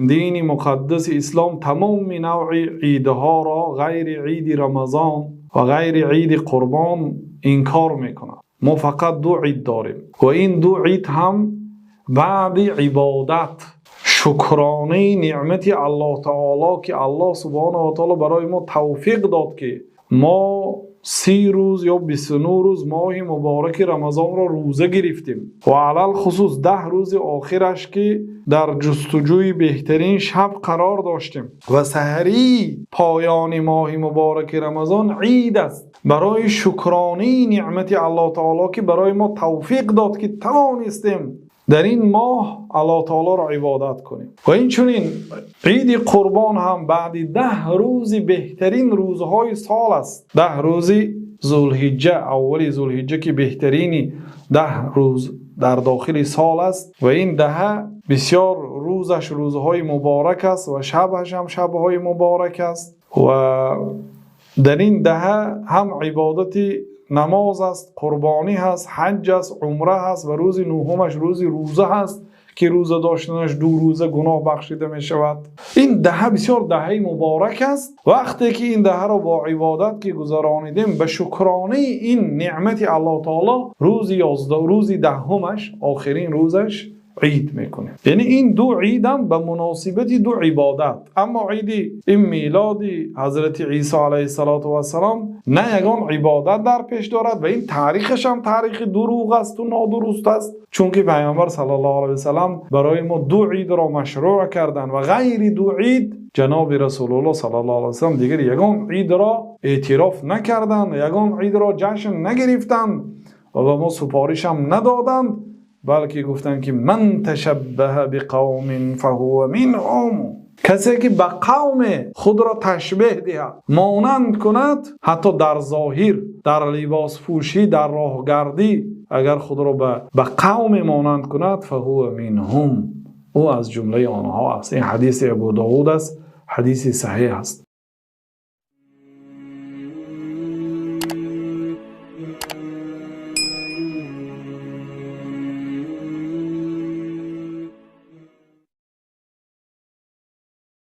Дини муқаддаси ислом тамоми навъи идҳоро ғайри иди Рамазон ва ғайри иди Қурбон инкор мекунад. Мо фақат ду ид дорем ва ин ду ид ҳам баъди ибодати шукронаи неъмати Аллоҳи таъоло, ки Аллоҳи субҳонаҳу ва таъоло барои мо тавфиқ дод, ки мо 30 рӯз ё 29 рӯз моҳи муборак Рамазонро рӯза гирифтем ва алалхусус 10 рӯзи охираш, ки дар ҷустуҷӯи беҳтарин шаб қарор доштем ва саҳарии поёни моҳи муборак Рамазон ид аст барои шукронаи неъмати Аллоҳи таъоло, ки барои мо тавфиқ дод, ки тавонистем дар ин моҳ Аллоҳи таъолоро ибодат кунем. Ва инчунин иди Қурбон ҳам баъди 10 рӯзи беҳтарин рӯзҳои сол аст. 10 рӯзи Зулҳиҷҷа, аввали Зулҳиҷҷа, ки беҳтарин 10 рӯз дар дохили сол аст ва ин даҳа бисёр рӯзаш рӯзҳои муборак аст ва шабаш ҳам шабҳои муборак аст ва дар ин даҳа ҳам ибодати намоз аст, қурбонӣ ҳаст, ҳаҷ аст, умра ҳаст ва рӯзи нӯҳумаш рӯзи рӯза ҳаст, ки рӯза доштанаш ду рӯза гуноҳ бахшида мешавад. Ин даҳа бисёр даҳаи муборак аст. Вақте ки ин даҳаро бо ибодат ки гузаронидем, ба шукронаи ин неъмати Аллоҳи таъоло рӯзи 11, рӯзи даҳумаш, охирин рӯзаш ид мекунем. Яъне ин ду ид ҳам ба муносибати ду ибодат. Аммо иди ин милоди Ҳазрати Исо алайҳиссалом на ягон ибодат дар пеш дорад ва ин таърихаш ҳам таърихи дурӯғ аст ва нодуруст аст. Чунки Паёмбар саллаллоҳу алайҳи васаллам барои мо ду идро машрӯъ карданд ва ғайри ду ид ҷаноби Расулуллоҳ саллаллоҳу алайҳи васаллам дигар ягон идро эътироф накарданд, ягон идро ҷашн нагирифтанд ва ба мо супориш ҳам надоданд, балки гуфтанд, ки ман ташаббаҳа биқавмин фаҳува минҳум. Касе ки ба қавме худро ташбеҳ диҳад, монанд кунад, ҳатто дар зоҳир, дар либоспӯшӣ, дар роҳгардӣ, агар худро ба қавме монанд кунад, фаҳува минҳум, ӯ аз ҷумлаи онҳо аст. Ин ҳадиси Абӯдовуд аст, ҳадиси саҳеҳ аст.